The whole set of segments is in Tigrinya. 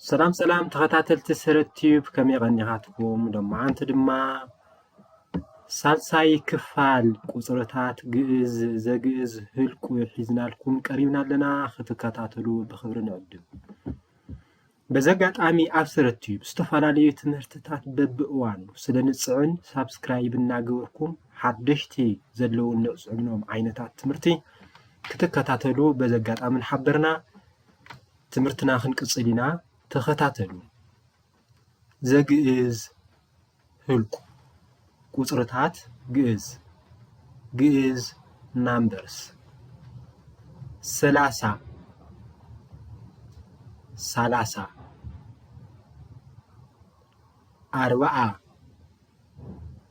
ሰላም ሰላም ተኸታተልቲ ሰረት ቲዩብ፣ ከመይ ቀኒኻትኩም? ሎማዓንቲ ድማ ሳልሳይ ክፋል ቁጽርታት ግእዝ ዘግእዝ ህልቁ ሒዝናልኩም ቀሪብና ኣለና። ክትከታተሉ ብኽብሪ ንዕድም። በዚ ኣጋጣሚ ኣብ ሰረት ቲዩብ ዝተፈላለዩ ትምህርትታት በብእዋኑ ስለ ንጽዕን ሳብስክራይብ እናገበርኩም ሓደሽቲ ዘለውን ንዕጽዕኖም ዓይነታት ትምህርቲ ክትከታተሉ በዚ ኣጋጣሚ ንሓበርና። ትምህርትና ክንቅጽል ኢና፣ ተኸታተሉ። ዘግእዝ ህልቁ ቁጽርታት ግእዝ፣ ግእዝ ናምበርስ። ሰላሳ፣ ሳላሳ። ኣርብዓ፣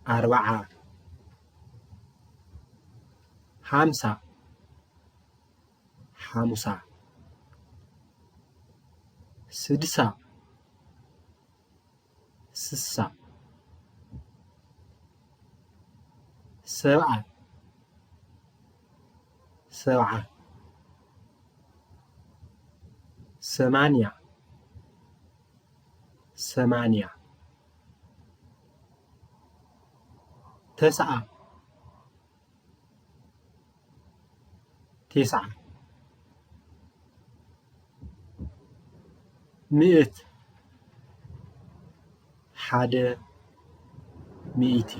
ኣርብዓ። ሓምሳ፣ ሓሙሳ። ስድሳ፣ ስሳ። ሰብዓ፣ ሰብዓ። ሰማንያ፣ ሰማንያ። ተስዓ፣ ቴስዓ። ምእት፣ ሓደ፣ ሚእቲ።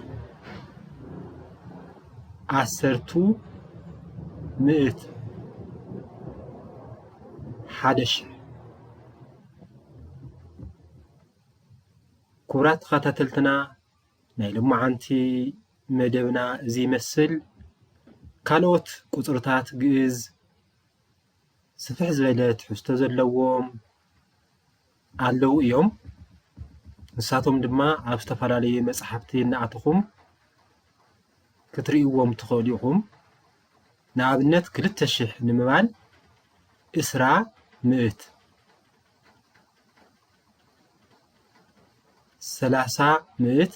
ዓሰርቱ፣ ምእት፣ ሓደ ሽሕ። ክቡራት ተኸታተልትና፣ ናይ ሎማዓንቲ መደብና እዚ ይመስል። ካልኦት ቁጽርታት ግእዝ ስፍሕ ዝበለ ትሕዝቶ ዘለዎም ኣለዉ እዮም። ንሳቶም ድማ ኣብ ዝተፈላለዩ መጽሓፍቲ እናኣተኹም ክትርእይዎም ትኽእሉ ኢኹም። ንኣብነት ክልተ ሽሕ ንምባል እስራ ምእት፣ ሰላሳ ምእት፣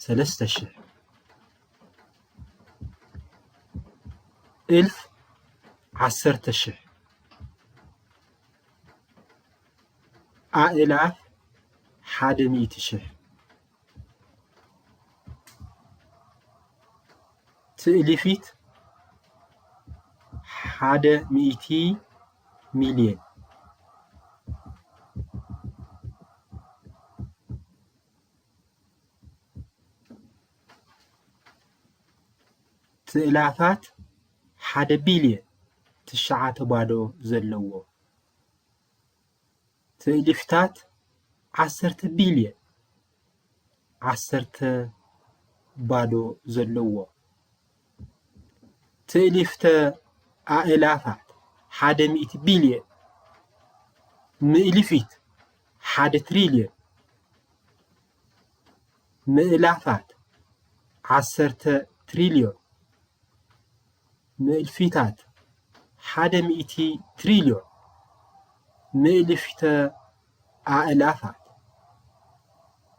ሰለስተ ሽሕ። እልፍ፣ ዓሰርተ ሽሕ። ኣእላፍ፣ ሓደ ሚእቲ ሽሕ። ትእሊፊት፣ ሓደ ሚእቲ ሚልዮን። ትእላፋት፣ ሓደ ቢልዮን ትሽዓተ ባዶ ዘለዎ። ትእሊፍታት፣ ዓሰርተ ቢልዮን ዓሰርተ ባዶ ዘለዎ። ትእሊፍተ ኣእላፋት፣ ሓደ ሚእቲ ቢልዮን። ምእሊፊት፣ ሓደ ትሪልዮን። ምእላፋት፣ ዓሰርተ ትሪልዮን። ምእልፊታት፣ ሓደ ሚእቲ ትሪልዮን። ምእልፍተ ኣእላፋት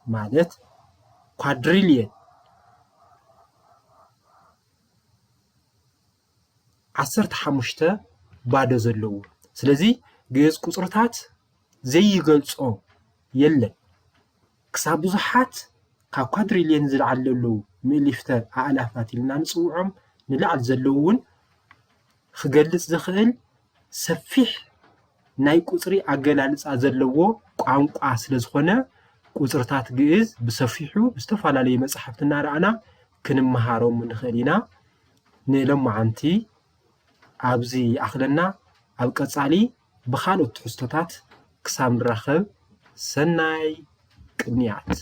ማለት ኳድሪልየን። ዓሰርተ ሓሙሽተ ባዶ ዘለዎ። ስለዚ ግእዝ ቁጽርታት ዘይገልጾ የለን። ክሳብ ብዙሓት ካብ ኳድሪልየን ዝለዓል ዘለዉ ምእሊፍተ ኣእላፋት ኢልና ንጽውዖም ንላዕሊ ዘለዉ እውን ክገልጽ ዝኽእል ሰፊሕ ናይ ቁጽሪ ኣገላልጻ ዘለዎ ቋንቋ ስለ ዝኾነ፣ ቁጽርታት ግእዝ ብሰፊሑ ብዝተፈላለዩ መጻሕፍቲ እናረኣና ክንመሃሮም ንኽእል ኢና። ንሎማዓንቲ ኣብዚ ይኣኽለና። ኣብ ቀጻሊ ብኻልኦት ትሕዝቶታት ክሳብ ንራኸብ፣ ሰናይ ቅንያት።